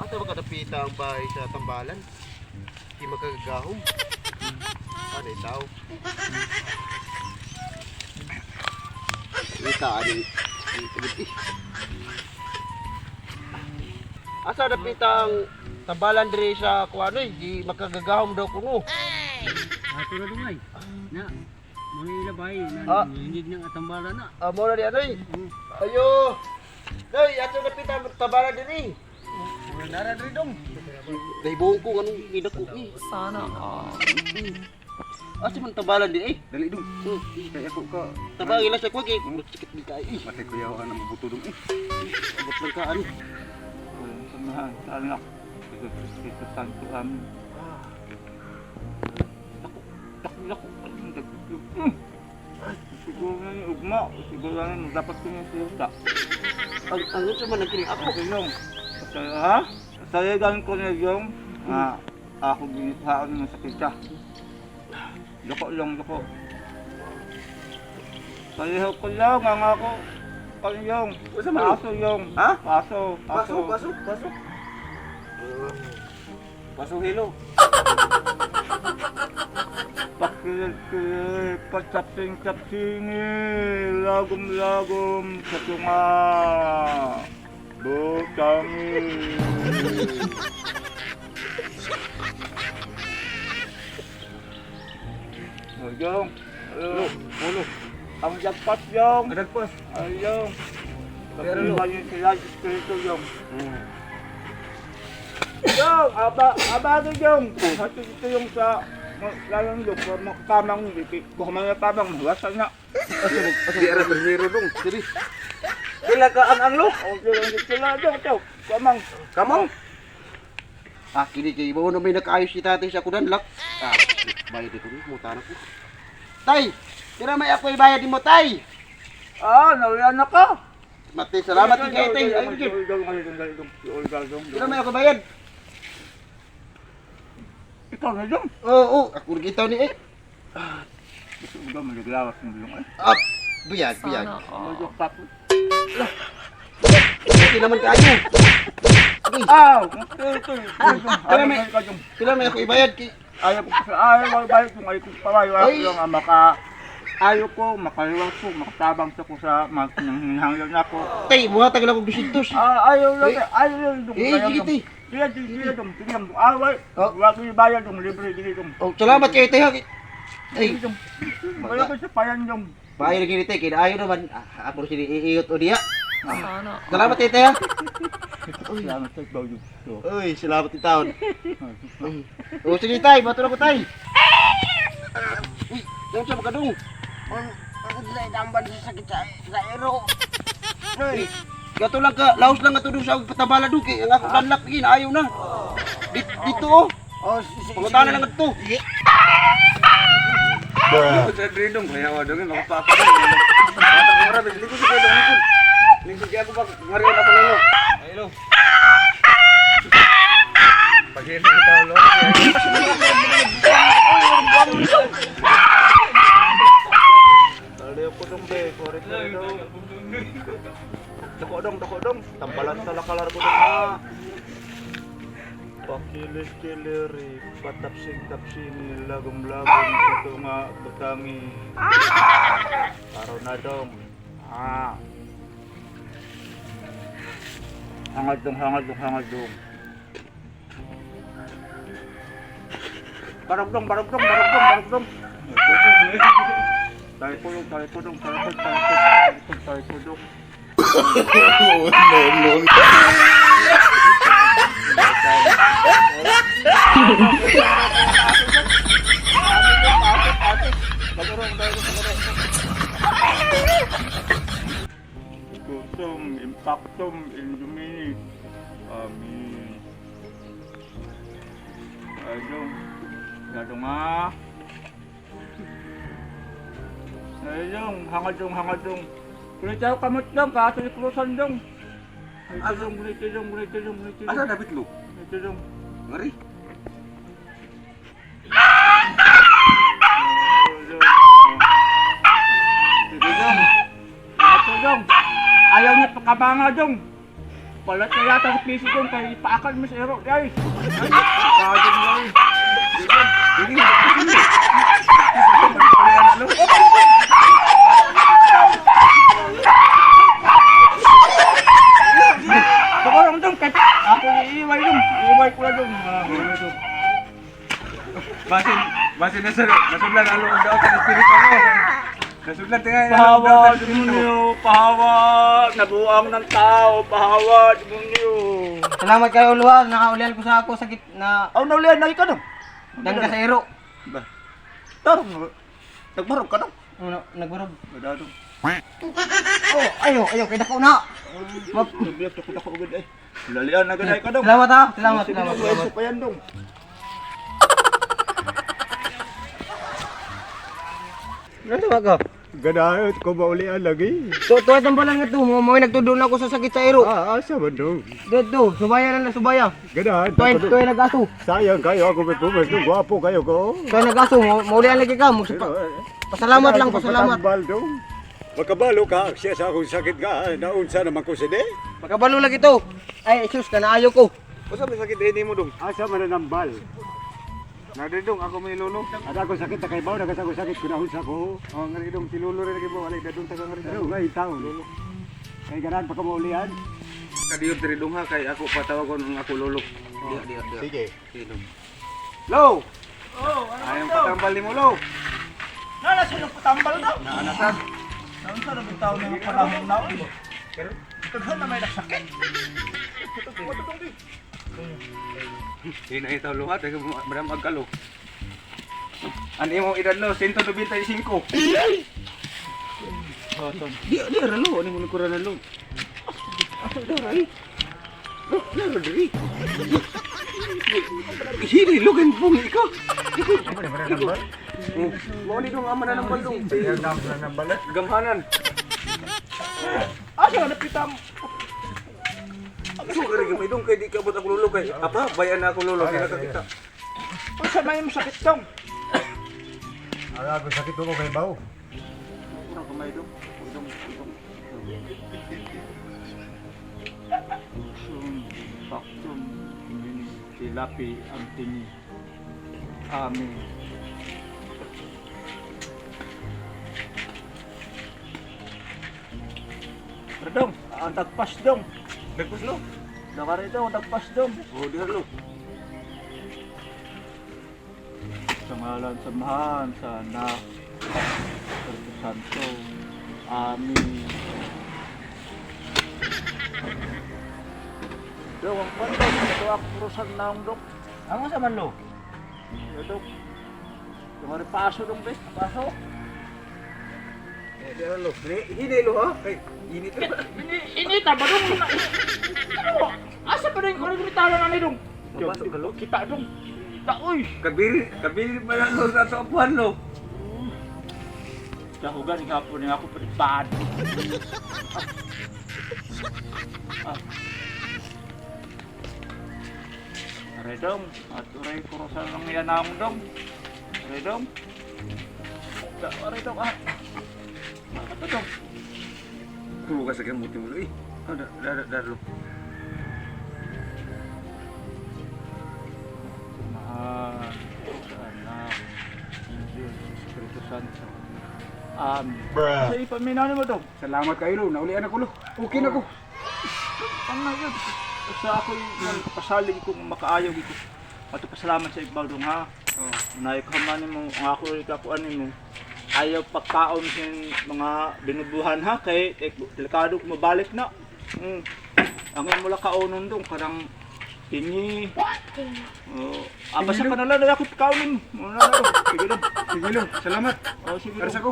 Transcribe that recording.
Asa ba kadapita ang bahay sa tambalan? Di magkagagahom. Ano itaw? Ita, ano ito? Asa dapita ang tambalan diri sa kuano eh, di magkagagahom daw kuno. Ato na dungay. Na, mga ilabay, na Ah. hingig ng atambala na. Amo na di ano eh. Ayo. Day, ato dapita ang tambalan diri. Nara diri dong. Dahibong ko anong gidako ni. Sana all. Asa man tambalan di eh? Dali dong. Kay ako ka. Tabangin lang sa kuwag eh. Sakit di kayo eh. Matay ko yaw ang mabuto dong eh. Abot lang ka ano. Samahan sa anak. Jesus Cristo Santo. Amen. Dako, dako, dako. Siguro na yung ugma. Siguro na yung dapat ko yung siyota. Ang ang sa man ang kini ako. Okay yung. Ha? Sayagan ko na yung ako ginitaan ng sakit siya. Loko lang, loko. Sayaw ko lang, ang ako. Kanyong. Unsa man? Paso yung. Ha? Paso, Paso, paso. paso, paso. Paso hilo. Pakilig-kilig, patsapsing-tsapsingi, lagom-lagom sa tunga. Butangi. Ayong, Ulo, ulo. ang jackpot yung. Adagpas. Ayong. Pero lo. Pagkakita yung sila, espiritu yung. Yung, aba, aba ito yung. Hati ito yung sa lalong yung, tamang ngiti. Kung man tamang, huwasan na. Di ara primero dong. Diri. Pila ka ang anglo? Okay lang sila dong, ito. Kamang. Kamang. Ah, kini kay mo na may nakaayos si tatay sa kudan lak. Ah, bayad ito ni muta na ko. Tay, tira may ako ibayad nimo tay. Ah, nawala na ka. Mate, salamat kay kay tay. Ay, sige. Tira may ako bayad. Ikaw na dong. Oo, oh, ako rin itaw ni eh. Gusto mo daw malaglawas ng bulong eh. Ah, buyag, buyag. Sana all. Magpapapot. Okay naman kayo. Ah, ito, ito. Tira may tira may ako ibayad kay Ayaw ko sa ayaw ko bayad kung ayaw ko pabayo Ay! ako lang ang maka ayaw ko makaliwa ko makatabang sa ko sa mga hinahanglan na ako. tay, muhatag lang og 200. Ah, ayaw lang Eh, ayaw lang dong. eh, ayaw sige, dong. tay. Sige, sige, sige dong, sige dong. Ah, wal, Oh. wala ko ibayad dong, libre sige dong. Oh, salamat kay tay. ha. Ay, Sige dong. Wala ko sa payan dong. bayad gini tay, kay ayaw naman. Ah, ako sini iiyot o diya. Sana all. Salamat tay tay. ha. Salamat sa bayo. Uy, salamat ni taon. Uy. Oh, sige tay, bato na ko tay. Uy, yung sa makadung. Ako sila itamban sa sakit sa ero. Uy, gato lang ka, laos lang ato dong sa patabala dong kay ang ako danlak gin ayaw na. Dito oh. Oh, Pangutana lang adto. Sa diri dong kaya wa dong makapapa. Mata ko rabi likod sa dong likod. Likod kay ako ba ngariyon ako lolo. Ay lo. Pagili ka lo. Dali ko dong be, kore kore dong. Dako dong, dako dong. Tambalan sa lakalar ko dong ha. Pakilig-kiliri, patapsing-tapsini, lagom-lagom, sa tunga, butangi. Araw na dong. Ah. Hangad dong, hangad dong, hangad dong. Barog dong, barog dong, barog dong, barog dong. Tayo ko dong, tayo ko dong, tayo ko, tayo ko, tayo ko, tayo ko dong. No, no. Kusum, impactum, illumini. Amin. Ayun. Lalo nga. Ayun, hangad dong, hangad dong. Kulit tayo kamot dong, kaso ikrusan dong. Ito dong, ito dong, ito dong, ito Asa dong. dapat lo? Ito dong. Ngari. Ito dong. Ito dong. Ayaw niya pagkabanga dong. Palat na yata sa piso dong kay ipaakal mo sa ero. Ay. Ay, dong ay. Baka lang dong kay ako iiway dong. Iiway ko na dong. Ah, dong. Basin, basin nasudlan ang loob daw sa espiritu mo. Nasudlan tingay ang loob daw Pahawa, sa espiritu. demonyo, pahawa, nabuang ng tao, pahawa, demonyo. Salamat kayo luha, nakaulian ko sa ako sakit na Aw, naulian na ka dong. dangka sa ero. Ba. Tarong, nagbarog ka dong. Ano, nagbarog. Wala dong. Oh, ayo, ayo kay dako na. Nabiyak ako dako agad ay. Lalian na ganay ka dong. Salamat ha. Salamat, Sige, salamat, dong, salamat. pa yan dong. Ano ba ka? Ganahan ko maulian lagi. To to itong balang nga to, mo mo nagtudo na ako sa sakit sa ero. Ah, asa man dong. Dito, subaya na lang subaya. Ganahan. Tuay tuay nagaso. Sayang kayo ako may pumas dong. Gwapo kayo ko. Tuay nagaso, mo maulian lagi ka, mo pasalamat lang, pasalamat. Patambal dong. Makabalo ka siya sa akong sakit ka. Naunsa naman ko sini. Makabalo lagi to. Ay, sus, kanaayo ko. Usa may sakit ini mo dong. Asa man ang nambal. Nadiri dong ako may lolo. Ada ako sakit na kay baw, nagas ako sakit kunahon sa ko. Oh, ngari dong si lolo rin lagi mo walay dadong taga ngari. Ano nga taon. Kay ganahan pa ka maulian. Kadiyo diri dong ha kay ako patawagon ang ako lolo. Sige. Lo! Oh, ano Ayong patambal nimo lo. Nana siya nagpatambal daw. Naanasas. Naunsa na bitaw na yung panahon na oy. Daghan na may nagsakit. Hinay taw lo ha taga madam agkalo. Ang imong edad lo 195. Di di ra lo, ani mo likuran lo. Asa da ra? Lo, lo diri. Hili lo kan bungi ka. Mao ni dong ama na ng baldong. Gamhanan. Asa na pitam? So kari gamay dong kay di ka abot ako lolo kay apa bayan na ako lolo kay nakakita. Unsa may imong sakit dong? Ada ako sakit ko kay baw. Kurang kamay dong. Dong, dong. Sum, paktum, mini, tilapi, ang tingi. Amin. Pero dong, ang tagpas dong. Nagpus lo. Nakari dong, ang tagpas dong. Oh, di lo. Sa ngalan sa Amahan, sa Anak, sa Espiritu Santo. Amin. Dong, ang kwento, ito ako purusan na ang dong. Ang sa man lo? Dong, yung paso dong, be. Paso. Eh, di lo. Hini lo ha kay init ra. Inita ba dong? Ano? Asa pa rin kung gumitalan na ni dong? Mapasok ka lo. Kita dong. Kita, uy. Kabiri, kabiri pa lang lo sa ato apuhan lo. Dahugan, ikapo niya ako pripad. Aray dong, at aray kurusan lang yan ang dong. Aray dong. Aray dong, ah. Ano dong? Tulo ka sa gamuti mo lo eh. Oh, da da da lo. Mahal, sa Anak, ng Diyos, Espiritu Santo. Amen. Sa ipaminaw mo dong. Salamat kayo lo, naulian ako lo. Okay na ko. Ang na yun. Sa ako'y nagpasalig ko makaayaw ko. Ato pasalamat sa ibaw dong ha. Oh. Nay ka man mo, ang ako rin kakuan nimo. Ayaw pagkaon sin mga binubuhan ha kay eh, delikado kung mabalik na. Mm. Ang imo lang kaonon dong karang tingi. Oh, ah, basta ka na lang ako pagkaonin. Mo na lang. Sige dong. Sige lo, salamat. Oh, sige Aras dong. ako.